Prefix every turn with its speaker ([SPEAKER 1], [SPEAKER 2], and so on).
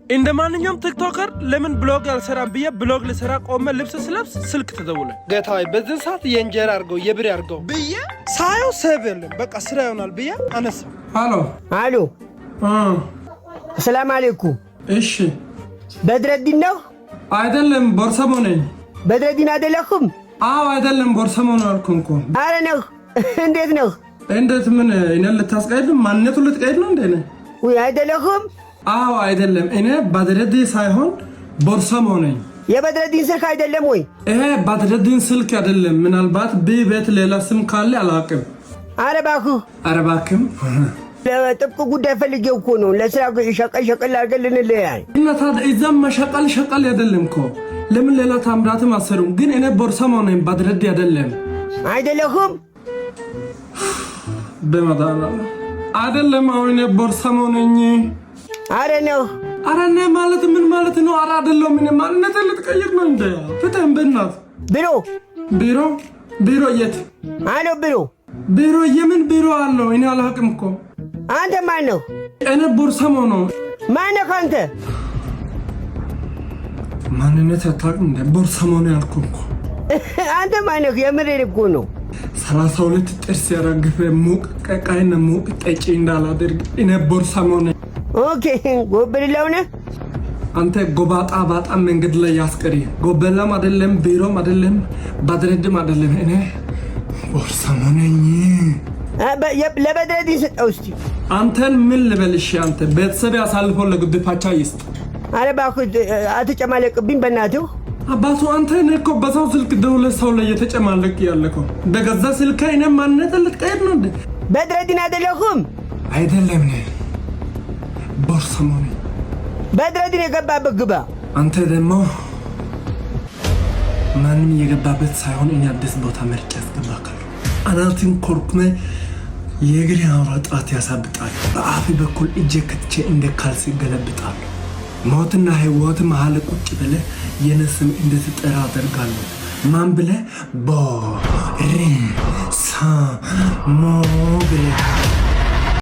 [SPEAKER 1] እንደ ማንኛውም TikToker ለምን vlog አልሰራም ብዬ vlog ልሰራ ቆመ ልብስ ስለብስ ስልክ ተደውለ ጌታ ሆይ በዚህ ሰዓት የእንጀራ አድርገው የብር አድርገው ብዬ ሳየው save የለም። በቃ ስራ ይሆናል ብዬ አነሳው። አሎ።
[SPEAKER 2] አሎ። ሰላም አለይኩም።
[SPEAKER 1] እሺ።
[SPEAKER 2] በድረዲን ነው?
[SPEAKER 1] አይደለም፣ ቦርሰሞ ነኝ።
[SPEAKER 2] በድረዲን አይደለሁም?
[SPEAKER 1] አዎ አይደለም፣ ቦርሰሞ ነው አልኩህ እኮ።
[SPEAKER 2] አረ ነህ። እንዴት ነህ?
[SPEAKER 1] እንዴት ምን እኔን ልታስቀይድ ማንነቱ ልትቀይድ ነው እንዴ?
[SPEAKER 2] ውይ አይደለሁም።
[SPEAKER 1] አዎ አይደለም፣ እኔ በድረዲን ሳይሆን ቦርሰሞ ነኝ።
[SPEAKER 2] የበድረዲን ስልክ አይደለም ወይ?
[SPEAKER 1] ይሄ በድረዲን ስልክ አይደለም። ምናልባት ቤት ሌላ ስም ካለ አላውቅም።
[SPEAKER 2] አረ እባክህ።
[SPEAKER 1] አረ እባክህም።
[SPEAKER 2] ለጥብቅ ጉዳይ ፈልጌው እኮ ነው። ለስራ ሸቀል ሸቀል አድርገን ልንለያይ።
[SPEAKER 1] እና ታዲያ እዛም መሸቀል ሸቀል አይደለም እኮ። ለምን ሌላ ታምራትም አሰሩም? ግን እኔ ቦርሰሞ ነኝ፣ በድረዲ አይደለም።
[SPEAKER 2] አይደለሁም።
[SPEAKER 1] በመዳና አይደለም። አሁን እኔ ቦርሰሞ ነኝ።
[SPEAKER 2] አረ ነው።
[SPEAKER 1] አረ እኔ ማለት ምን ማለት ነው? አረ አይደለሁም። እኔ ማንነቴን ልትቀይር ነው እንዴ? ፍትህን በእናትህ።
[SPEAKER 2] ቢሮ።
[SPEAKER 1] ቢሮ? ቢሮ የት?
[SPEAKER 2] አሎ ቢሮ።
[SPEAKER 1] ቢሮ የምን ቢሮ አለው? እኔ አላውቅም እኮ።
[SPEAKER 2] አንተ ማን ነው?
[SPEAKER 1] እኔ ቦርሰሞ ነው።
[SPEAKER 2] ማን ነህ አንተ?
[SPEAKER 1] ማንነት አታውቅም እንደ? ቦርሰሞ ነው ያልኩህ እኮ።
[SPEAKER 2] አንተ ማን ነህ? የምሬን እኮ ነው።
[SPEAKER 1] 32 ጥርስ ያራግፈ ሙቅ ቀቃይና ሙቅ ጠጪ እንዳላደርግ እኔ ቦርሰሞ ነኝ።
[SPEAKER 2] Okay፣ ጎብልላው ነህ?
[SPEAKER 1] አንተ ጎባጣ ባጣ መንገድ ላይ ያስቀሪ። ጎበላም አይደለም፣ ቢሮም አይደለም፣ ባድረድም አይደለም። እኔ ቦርሰሞ ነኝ።
[SPEAKER 2] ለበድረዲን ስጠው እስቲ።
[SPEAKER 1] አንተን ምን ልበልሽ? አንተ ቤተሰብ ያሳልፎ ለጉድፋቻ ይስጥ።
[SPEAKER 2] አረ እባክህ አትጨማለቅብኝ በእናትህ።
[SPEAKER 1] አባቱ አንተ እኔ እኮ በሰው ስልክ ደውለህ ሰው ላይ እየተጨማለቅ ያለከው በገዛ ስልክ እኔ ማንነት ልትቀይር ነው እንዴ?
[SPEAKER 2] በድረዲን አይደለሁም።
[SPEAKER 1] አይደለም፣ እኔ ቦርሰሞ ነኝ።
[SPEAKER 2] በድረዲን የገባበት ግባ።
[SPEAKER 1] አንተ ደግሞ ማንም የገባበት ሳይሆን እኔ አዲስ ቦታ መርጬ አስገባካለሁ። አናትን ኮርኩመ የእግሬን አውራ ጣት ያሳብጣል። በአፌ በኩል እጄ ከትቼ እንደ ካልሲ ገለብጣለሁ። ሞትና ህይወት መሀል ቁጭ ብለህ የኔ ስም እንድትጠራ አደርጋለሁ። ማን ብለህ? ቦሪሳሞ ብለህ።